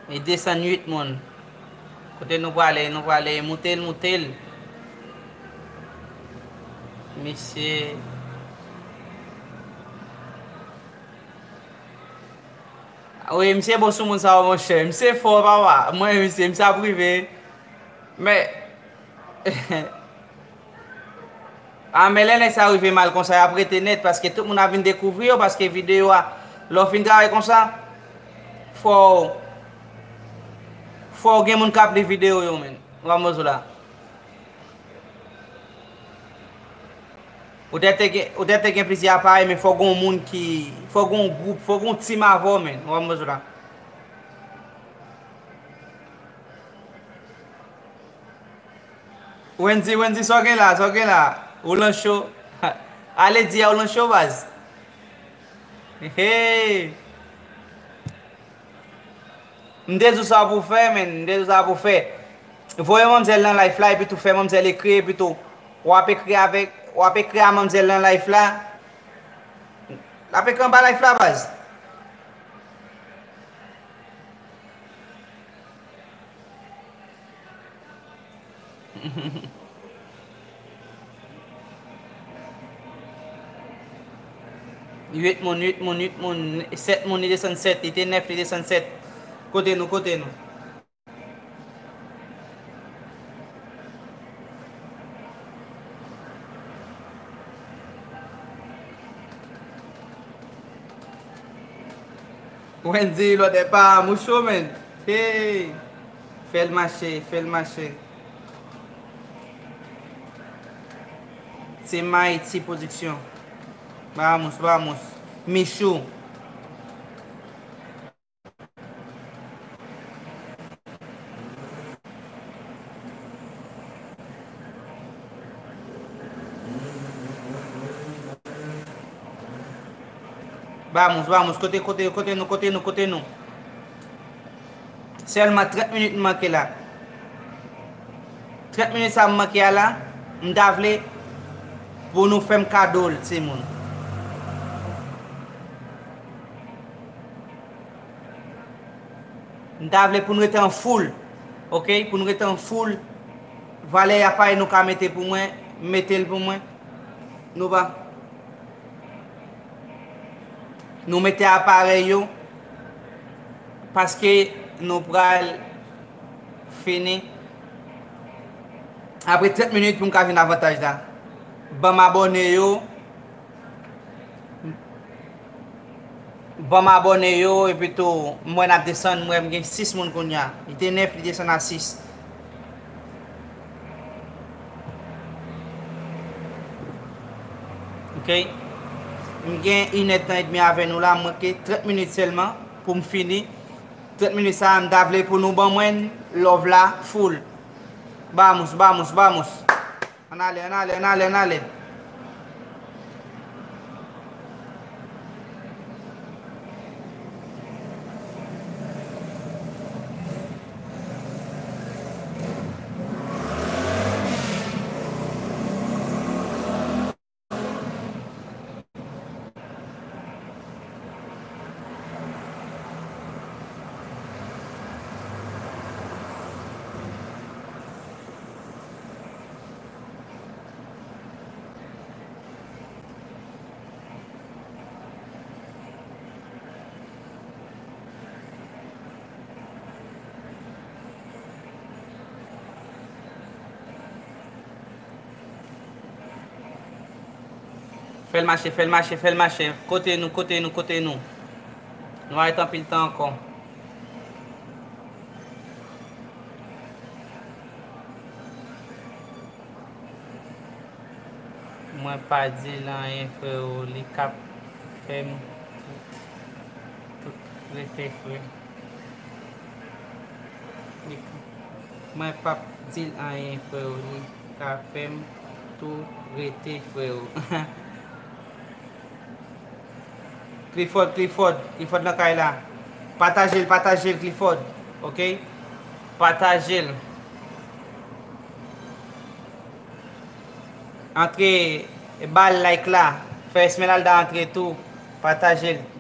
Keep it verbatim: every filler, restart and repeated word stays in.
Li desann uit moun. Kote nou prale, nou prale, moute l, moute l. Mesye. Wi, misye bon sou moun sa yo, monchè. Misye fò, papa. Mwen, misye, misye ap rive. Men, a, men lè nèg sa rive mal konsa, y ap rete nèt, paske tout moun ap vin dekouvri yo, paske videyo a, lè w fin travay konsa, fò, fò gen moun k ap li videyo yo, menn. Ou pa mwen la. Ou te, te gen, ou te, te gen plizyè aparèy, men fò gen yon moun ki, fò gen yon gwoup, fò gen yon team avè w, menn. Ou pa mwen la. Wendy, Wendy, sa w gen la, sa w gen la? Ou lan cho. Ale di a ou lan cho, baz. Hey. M te di w sa pou fè, menn. M te di w sa pou fè. Voye manmzèl nan live la, epi tou fè manmzèl ekri, epi tou w ap ekri avèk, w ap ekri a manmzèl nan live la. L ap ekri anba live la, baz. Uit moun, uit moun, uit moun, sèt moun, li desann sèt, li te nèf, li desann sèt. Kote nou, kote nou? Wendy, lòt e pa moucho, menn. Hey! Fè l mache, fè l mache. Se Mighty Production. Vamos, vamos. Michou. Vamos, vamos, kote, kote, kote nou, kote nou, kote nou? Sèlman trant minit m manke la. Trant minit sa m manke a la, m ta vle pou nou fè m kado l, timoun. M ta vle pou n rete an foul, oke? Pou n rete an foul. Valè aparèy nou ka mete pou mwen, mete l pou mwen. Nou pa. Nou mete aparèy yo, paske nou pral fini. Apre trant minit pou m ka jwenn avantaj la. Ban m abòne yo. Ban m abòne yo, epi tou, m wè n ap desann, m wè m gen sis moun kounye a. Li te nèf, li desann a sis. Oke? M gen inèdtan edmi avè nou la, m manke trant minit sèlman pou m fini. Trant minit sa a, m ta vle pou nou ban mwen love la full. Vamos, vamos, vamos. Ann ale, ann ale, ann ale, ann ale. Fè l mache, fè l mache, fè l mache. Kote nou, kote nou, kote nou? Nou pa ret anpil tan ankò. Mwen pa di l anyen, freo, li k ap fè m tout, tout rete, frè. Li k-, mwen p ap di l anyen, freo, li ka fè m tout rete, freo. Clifford, Clifford, Clifford nan kay la. Pataje l, pataje l, Clifford. Oke? Pataje l. Antre, ba l like la. Fè Esmeralda antre tou. Pataje l.